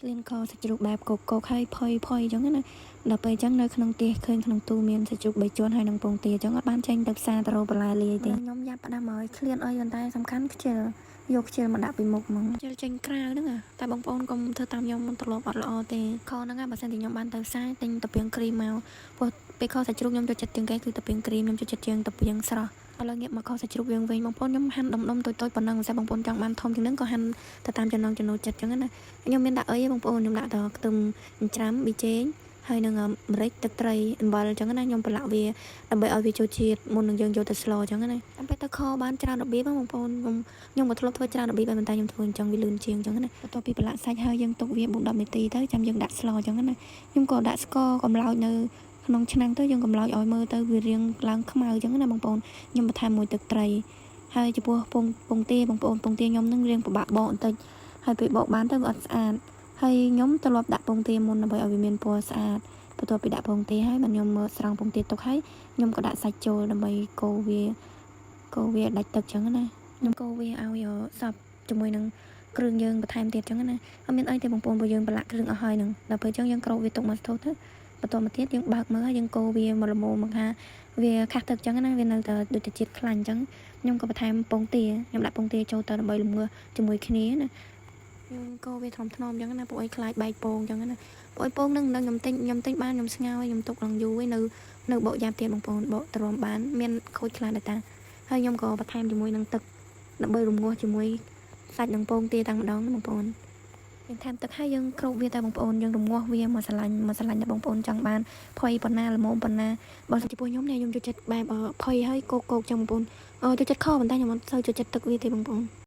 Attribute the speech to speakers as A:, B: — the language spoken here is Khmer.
A: ក្លៀនខសាច់ជ្រូកបែបកកកហើយផុយផុយអញ្ចឹងណាដល់ពេលអញ្ចឹងនៅក្នុងផ្ទះឃើញក្នុងទូមានសាច់ជ្រូកបីជាន់ហើយនឹងពងទាអញ្ចឹងអត់បានចេញទៅផ្សារទៅរកបន្លែលាយទេខ្ញុំយ៉ាប់ផ្ដាំហើយក្លៀនអីប៉ុន្តែសំខាន់ខ្ជិលយកខ្ជិលមកដាក់ពីមុខហ្មងខ្ជិលចេញក្រៅហ្នឹងតែបងប្អូនកុំធ្វើតាមខ្ញុំមិនត្រឡប់អត់ល្អទេខហ្នឹងបើសិនជាខ្ញុំបានទៅផ្សារទិញតាពីងគ្រីមមកព្រោះពេលខសាច់ជ្រូកខ្ញុំចូលចិត្តជាងគេគឺតាពីងគ្រីមខ្ញុំចូលចិត្តជាងតាពីងស្រស់ឥឡូវងាកមកខសាច់ជ្រូកយើងវិញបងប្អូនខ្ញុំហាន់ដុំដុំតូចៗប៉ុណ្ណឹងមិនសូវបងប្អូនចង់បានធំជាងហ្នឹងក៏ហាន់ទៅតាមចំណង់ចំណូលចិត្តអញ្ចឹងណាខ្ញុំមានដាក់អីបងប្អូនខ្ញុំដាក់តែខ្ទឹមច្រាំប៊ីចេងហើយនឹងម្រេចទឹកត្រីអំបិលអញ្ចឹងណាខ្ញុំប្រឡាក់វាដើម្បីឲ្យវាចូលជាតិមុននឹងយើងយកទៅស្លអញ្ចឹងណាតាមពេលទៅខបានច្រើនរបៀបបងប្អូនខ្ញុំខ្ញុំក៏ធ្លាប់ធ្វើច្រើនរបៀបដែរប៉ុន្តែខ្ញុំធ្វើអញ្ចឹងវាលឿនជាងអញ្ចឹងណាបន្ទាប់ពីប្រឡាក់សាច់ហើយយើងទុកវា4 10នាទីទៅចាំយើងដាក់ស្លអញ្ចឹងណាខ្ញុំក៏ដាក់ស្ករកំឡោចនៅក្នុងឆ្នាំងទៅយើងកំឡោចឲ្យមើលទៅវារៀងឡើងខ្មៅអញ្ចឹងណាបងប្អូនខ្ញុំបន្ថែមមួយទឹកត្រីហើយចំពោះពងពងទាបងប្អូនពងទាខ្ញុំនឹងរៀងពិបាកបកបន្តិចហើយពេលបកបានទៅវាអត់ស្អាតហើយខ្ញុំត្រឡប់ដាក់ពងទាមុនដើម្បីឲ្យវាមានពណ៌ស្អាតបន្ទាប់ពីដាក់ពងទាហើយបានខ្ញុំមើលស្រង់ពងទាទុកហើយខ្ញុំក៏ដាក់សាច់ចូលដើម្បីកូរវាកូរវាដាច់ទឹកចឹងណាខ្ញុំកូរវាឲ្យសព្វជាមួយនឹងគ្រឿងយើងបន្ថែមទៀតចឹងណាអត់មានអីទេបងប្អូនព្រោះយើងប្រឡាក់គ្រឿងអស់ហើយហ្នឹងដល់ពេលចឹងយើងគ្របវាទុកមកស្ទូទៅបន្តមកទៀតយើងបើកមើលហើយយើងកូរវាមកល្មមមកថាវាខាស់ទឹកចឹងណាវានៅតែដូចតែជាតិខ្លាញ់ចឹងខ្ញុំក៏បន្ថែមពងទាខ្ញុំដាក់ពងទាចូលទៅដើម្បីល្មមជាមួយគ្នាណាខ្ញុំកូរវាថ្នមថ្នមចឹងណាពួកអីខ្លាចបែកពងចឹងណាពួកអីពងនឹងនឹងខ្ញុំទិញខ្ញុំទិញបានខ្ញុំស្ងោខ្ញុំទុកឡើងយូរឯនៅនៅបកយ៉ាប់ទៀតបងប្អូនបកទ្រាំបានមានខូចខ្លះដែរតាហើយខ្ញុំក៏បន្ថែមជាមួយនឹងទឹកដើម្បីរងាស់ជាមួយសាច់នឹងពងទាតាំងម្ដងណាបងប្អូនយើងថែមទឹកហើយយើងគ្របវាទៅបងប្អូនយើងរងាស់វាមកស្រឡាញ់មកស្រឡាញ់ដែលបងប្អូនចង់បានផុយប៉ុណ្ណាល្មមប៉ុណ្ណាបើចំពោះខ្ញុំនេះខ្ញុំចូលចិត្តបែបផុយហើយកោកកោកចឹងបងប្អូនចូលចិត្តខប៉ុន្តែខ្ញុំអត់សូវចូលចិត្តទឹកវាទេបងប្អូន។